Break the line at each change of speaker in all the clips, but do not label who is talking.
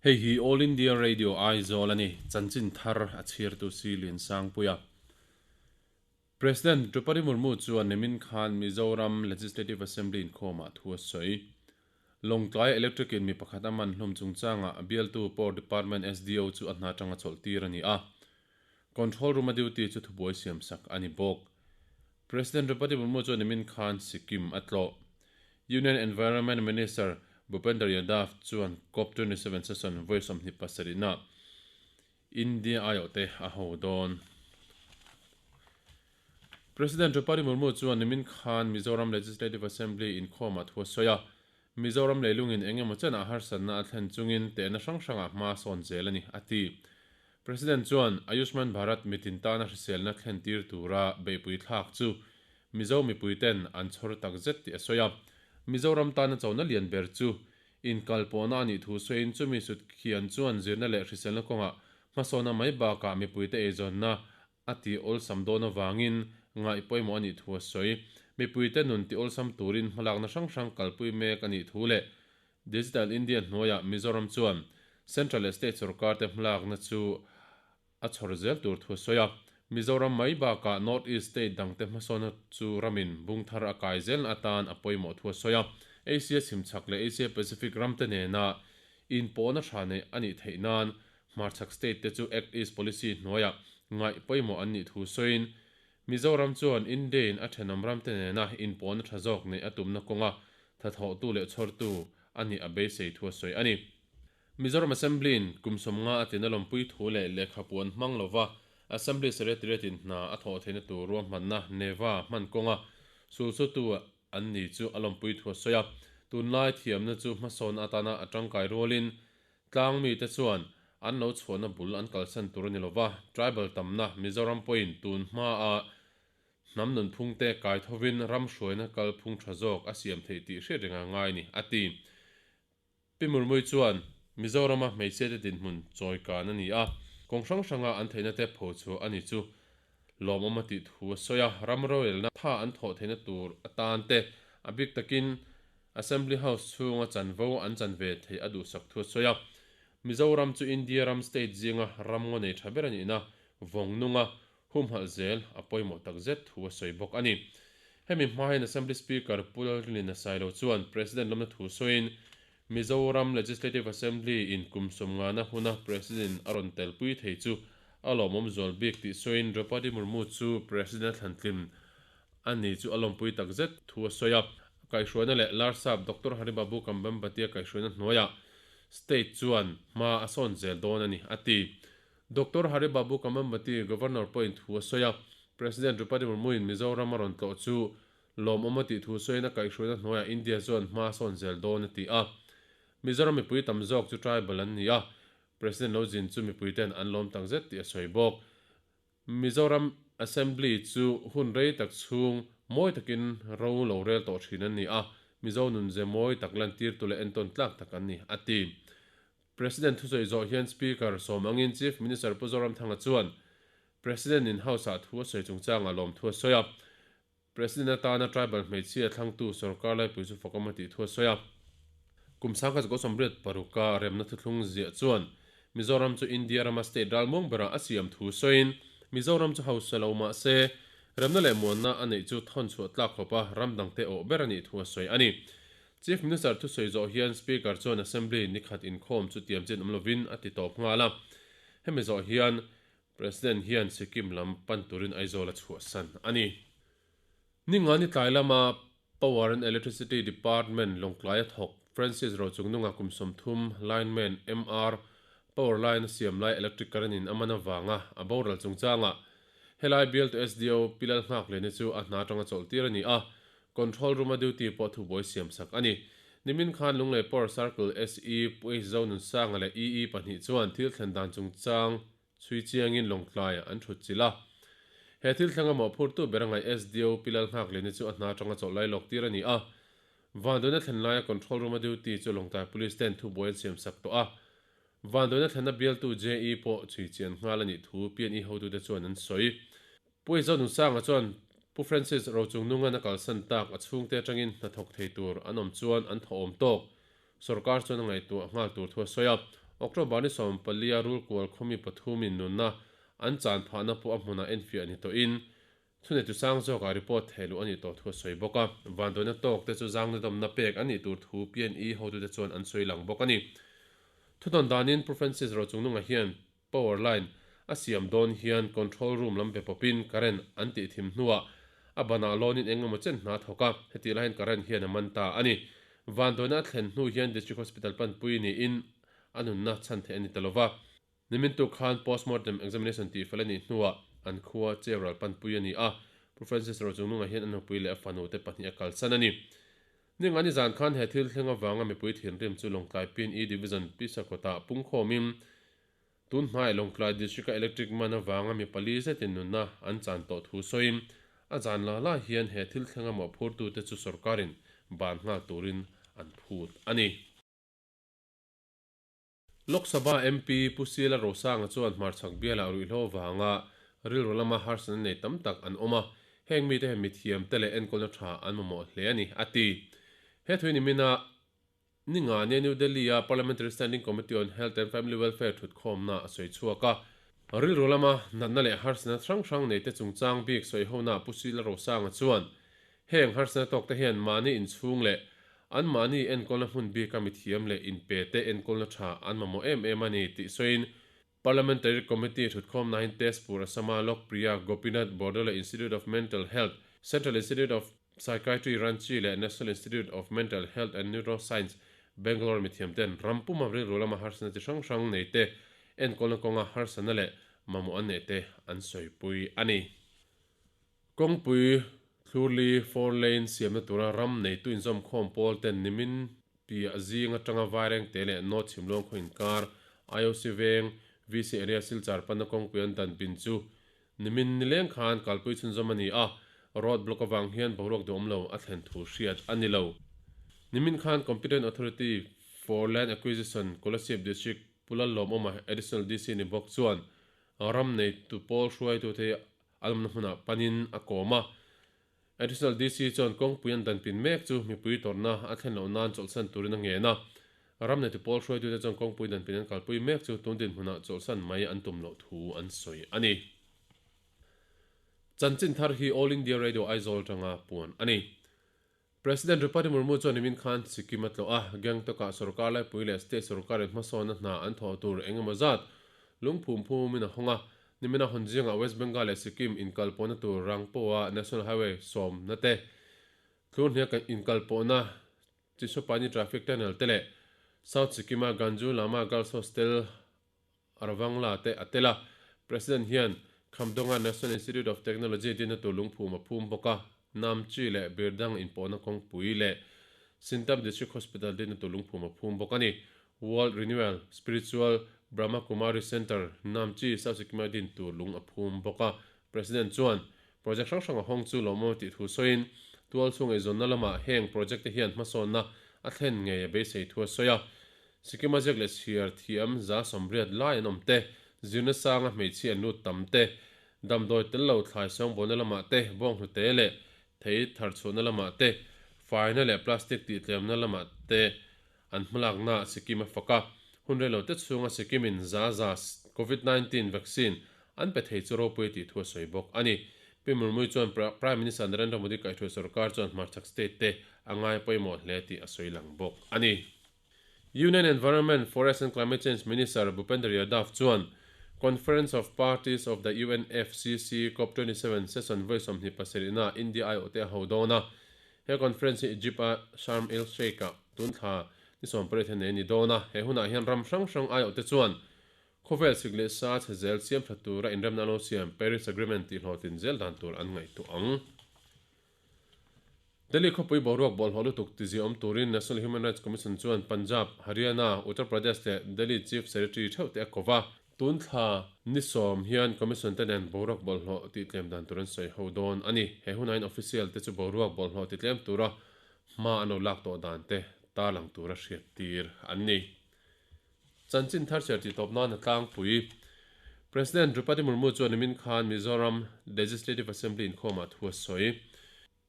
Hei hi All India Radio Aizawl a ni, chanchin thar a chhirtu si Liansangpuia. President Droupadi Murmu chuan nimin khan Mizoram Legislative Assembly inkhawmah thu a sawi. Lawngtlai Electric in mi pakhat a man hlum chungchangah bialtu Power Department SDO chu a hna atanga chawlh tir a ni a. Control room a duty chu thubuai siamsak a ni bawk. President Droupadi Murmu chuan nimin khan Sikkim a tlawh. Union Environment Minister Bhupender Yadav chuan Cop 27 session vawi 27 na India aiawhte a ho dawn. President Droupadi Murmu chuan nimin khan Mizoram Legislative Assembly inkhawmah thu a sawi a, Mizoram leilungin eng emaw chenah harsatna a thlen chungin tehna hrang hrangah hma a sawn zel a ni, a ti. President chuan Ayushman Bharat mitin tana hriselna thlen tir tura beihpui thlak chu Mizo mipuiten an chhawr tak zet tih a sawi a. Mizoram tana chona lian ber chu inkalpawhna a nih thu sawiin chumi sut khian chuan zirna leh hriselna kawngah hmasawna mai bakah mipuite eizawnna a tih awlsam dawn avangin ngaih pawimawh a nih thu a sawi. Mipuite nun tih awlsam turin hmalakna hrang hrang kalpui mek a nih thu leh Digital India hnuaiah Mizoram chuan Central leh State sorkar te hmalakna chu a chhawr zel tur thu a sawi a. Mizoram mai bakah North East state dangte hmasawnna chu ramin bung thar a kai zelna atan a pawimawh thu a sawi a. Asia chhimchhak leh Asia Pacific ramte nena inpawhna tha neih a nih theih nan hmarchhak state te chu Act East Policy hnuaiah ngaih pawimawh an nih thu sawiin Mizoram chuan India-in a thenawm ramte nena inpawhna tha zawk neih a tumna kawnga thathawhtu leh chhawrtu a nih a beisei thu a sawi a ni. Mizoram Assembly-in kum 50 a tlin a lawmpui thu leh lehkha puan hmang lova Assembly Secretariat-in hna a thawh theihna tur ruahmanna NEVA hman kawnga sulsutu an ni chu a lawmpui thu a sawi a. Tunlai thiamna chu hmasawn atana a tangkai rualin tlang mite chuan an lo chhuahna bul an kalsan tur a ni lova, tribal tamna Mizoram pawhin tun hmaa Hnam nunphungte kai thovin ram hruaina kalphung tha zawk a siam theih tih hriat reng a ngai ni, a ti. Pi Murmui chuan, Mizorama hmeichhiate dinhmun chawi kan a ni a, kawng hrang hranga an theihna te pho chhuah a ni chu lawmawm a tih thu a sawi a, ram roelna tha an thawh theihna tur atan te a bik takin Assembly House chhunga chanvo an chan ve theih a duhsak thu a sawi a. Mizoram chu India ram state zinga ram ngaw nei tha ber a nihna vawng nunga humhalh zel a pawimawh tak zet thu a sawi bawk a ni. Hemi hma hian Assembly Speaker Pu Lalrinlina Sailo chuan President lawmna thu sawiin Mizoram Legislative Assembly in kum 50 na huna President a rawn telpui thei chu a lawmawm zual bik tih sawiin Draupadi Murmu chu President a thlantlim a ni chu a lawmpui tak zet thu a sawi a. Kaihhruaina leh Larsap Doctor Haribabu Kambhampati-a kaihhruaina hnuaiah State chuan hma a sawn zel dawn a ni, a ti. Doctor Hari Babu Kambhampati Governor pawhin thu a sawi a, President Droupadi Murmu-in Mizoram a rawn tlawh chu lawmawm a tih thu sawiin a kaihhruaina hnuaiah India chuan hma a sawn zel dawn a ti a. Mizoram mipui tam zawk chu tribal an ni a, President lo zin chu mipuiten an lawm takzet tih a sawi bawk. Mizoram Assembly chu hun rei tak chhung mawi takin ro lo rel tawh thin an ni a, Mizo nunze mawi tak lantirtu leh entawn tlak tak an ni, a ti. President thusawi zawh hian Speaker sawm angin Chief Minister Pu Zoramthanga chuan President in House-ah thu a sawi chungchangah lawmthu a sawi a. President atana tribal hmeichhia thlangtu sorkar laipui chu fakawm a tih thu a sawi a. Kum 1986-a remna thuthlung ziah chuan Mizoram chu India rama state ralmuang berah a siam thu sawiin Mizoram chu hausa lo mah se remna leh muanna a neih chu thawn chhuah tlak khawpa ram dangte awh ber a nih thu a sawi a ni. Chief Minister thusawi zawh hian Speaker chuan Assembly nikhat inkhawm chu tiam chin awm lovin a ti tawp nghal a. Hemi zawh hian President hian Sikkim lam pan turin Aizawl a chhuahsan a ni. Ningani tlai lama Power and Electricity Department Lawngtlai a thawk Francis Rochungnunga kum 30 lineman MR power line a siam lai electric current in a man avanga a boral chungchangah helai bialtu SDO Pi Lalnghakleni chu a hna atanga chawlh tir a ni a, Control room a duty pawh thubuai siam sak a ni. Nimin khan Lunglei Power Circle SE Pu H Zonunsanga leh EE pahnih chuan thil thlen dan chungchang chhui chiangin Lawngtlaiah an thut chilh a. He thil thleng a mawhphurtu ber a ngaih SDO Pi Lalnghakleni chu a hna atanga chawlh lai lawk tir a ni a. Vanduaina thlen laia control room a duty chu Lawngtlai Police ten thubuai an siam sak tawh a. Vanduaina thlenna bialtu JE pawh chhui chian nghal a nih thu PNE hotute chuan an sawi. Pu Zonunsanga chuan Pu Francis Rochungnungan a kalsan tak a chhungte atangin hnathawk thei tur an awm chuan an thawhawm tawk. Sorkar chuan a ngaihtuah nghal tur thu a sawi a. October ni 14 a Rulkual khawmi pathumin nunna an chan phahna pawh a hmunah enfiah ni tawhin thuneitu sang zawkah report thehluh a nih tawh thu a sawi bawk a. Vanduaina tawk te chu zangna dawmna pek a nih tur thu PNE hotute chuan an sawi lang bawk a ni. Thudawn danin Pu Francis Rochungnunga hian Power line a siam dawn hian control room lam be pawpin current an tih thim hnuah a banah lawnin eng emaw chen hna thawk a, hetih laiin current hian a man ta a ni. Vanduaina a thlen hnu hian District Hospital panpui niin a nunna chhan theih a ni ta lova. Nimin tuk khan postmortem examination tih fel a nih hnuah an khua Chevral panpui a ni a, Pu Francis Rochungnunga hian a nupui leh a fanute pahnih a kalsan a ni. Ningani zan khan he thil thleng avanga mipui thinrim chu Lawngtlai PNE Division Pisakawtah pungkhawmin tun hmaiah Lawngtlai District-a electric man avanga mi pali zetin nunna an chan tawh thu sawiin a zan la la hian he thil thlenga mawhphurtute chu sorkarin ban nghal turin an phut a ni. Lok Sabha MP Pu Sila Rosanga chuan hmarchhak bialah ruihhlo vanga rilru lama harsatna nei tam tak an awm a, heng mite hian mithiamte leh enkawlna tha an mamawh hle a ni, a ti. He thui nimina Ningania New Delhi-a Parliamentary Standing Committee on Health and Family Welfare thutkhawmna a sawi chhuak a. Rilru lama natna leh harsatna hrang hrang neite chungchang bik sawihona Pu Sila Rosanga chuan Heng harsatna tawkte hian mahni inchhung leh anmahni enkawlna hmun bika mithiam leh inpete enkawlna tha an mamawh em em a ni tih sawiin Parliamentary Committee thutkhawmnain Tezpur Assama Lokpriya Gopinath Bordoloi Institute of Mental Health, Central Institute of Psychiatry Ranchi leh National Institute of Mental Health and Neuroscience, Bangalore mithiamten ram puma rilru lama harsatna chi hrang hrang neite enkawlna kawnga harsatna leh mamawh an neihte an sawipui a ni. Kawngpui Thlurli four lane siamna tura ram neitu inzawmkhawm pawl ten nimin piah zing atanga Vairengte leh North Chhimluang khaw inkar IOC veng VC area Silchar panna kawngpui an dan pin chu nimin nileng khan kalpui chhunzawm a ni a, road block avang hian boruak duhawm lo a thlen thu hriat a ni lo. Nimin khan Competent Authority for Land Acquisition Kolasib District Pu Lallawmawma Additional DC ni bawk chuan ram neitu pawl hruaitute A awmna hmunah panin a kawm a. Additional DC chuan kawngpui an danpin mek chu mipui tawrhna a thlen loh nan chawlhsan turin a ngen a. Ram neitu pawl hruaitute chuan kawngpui danpin an kalpui mek chu tun dinhmunah chawlhsan mai an tum loh thu an sawi a ni. Chanchin thar hi All India Radio Aizawl atanga puan a ni. President Draupadi Murmu chuan nimin khan Sikkim a tlawh a, Gangtok-ah sorkar laipui leh state sorkarin hmasawnna hna an thawh tur eng emaw zat lungphum phumin a hawng a. Nimina hawn zingah West Bengal leh Sikkim inkalpawhna tur Rangpo-a National Highway sawmna te, Thlurhniak inkalpawhna Chisopani Traffic Tunnel te leh South Sikkim-a Ganju Lama Girls Hostel Arvangla te a tel a, President hian Khamdonga National Institute of Technology dinna tur lungphum a phum bawk a, Namchi leh Birdang inpawhna kawngpui leh Sintam District Hospital dinna tur lungphum a phum bawk a ni. World Renewal Spiritual Brahma Kumari Centre, Namchi, South Sikkim-a din tur lung a phum bawk a. President chuan project hrang hrang a hawng chu lawmawm a tih thu sawiin, tualchhung eizawnna lamah heng project te hian hmasawnna a thlen ngei a beisei thu a sawi a. Sikkim-a ziak leh chhiar thiam 180 lai an awm te, zirna sanga hmeichhia an lut tam te, damdawi tel lo thlai sawngbawlna lamah te, bawnghnute leh thei tharchhuahna lamah te, faina leh plastic tihtlemna lamah te an hmalakna Sikkim a fak a. Hun rei lo te chhunga Sikkim-in 100% Covid 19 vaccine an pe thei chu ropui tih thu a sawi bawk a ni. Pi Murmui chuan Prime Minister Narendra Modi kaihhruai sorkar chuan hmarchhak state te a ngai pawimawh hle tih a sawi lang bawk a ni. Union Environment, Forest and Climate Change Minister Bhupender Yadav chuan Conference of Parties of the UNFCC Cop 27 session vawi 27 na India aiawhte a ho dawn a. He conference hi Egypt-a Sharm El Sheikh-ah tun thla ni 18 hian nei a ni dawn a. He hunah hian ram hrang hrang aiawhte chuan khawvel sik leh sa chhe zel siam tha tura inremna an lo siam Paris Agreement tih hlawhtlin zel dan tur an ngaihtuah ang. Delhi khawpui boruak bawlhhlawh lutuk tiziahawm turin National Human Rights Commission chuan Punjab, Haryana, Uttar Pradesh leh Delhi Chief Secretary theuh te a ko va. Tun thla ni 10 hian Commission te nen boruak bawlhhlawh tihtlem dan tur an sawi ho dawn a ni. He hunain official te chu boruak bawlhhlawh titlem tura hma an lo lak tawh dan te tarlang tura hriat tir an ni. Chanchin thar chhiar tih tawp nan a tlangpui. President Draupadi Murmu chuan nimin khan Mizoram Legislative Assembly inkhawmah thu a sawi.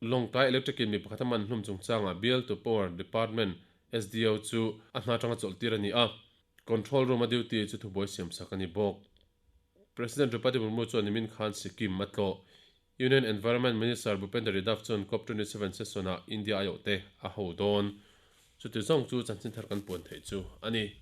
Lawngtlai Electric in mi pakhat a man hlum chungchangah Bialtu Power Department SDO chu a hna atanga chawlh tir a ni a. Control room a duty chu thubuai siam sak a ni bawk. President Draupadi Murmu chuan nimin khan Sikkim a tlawh. Union Environment Minister Bhupender Yadav chuan cop 27 session-ah India aiawhte a ho dawn. Chuti zawng chu chanchin thar kan puan theih chu a ni.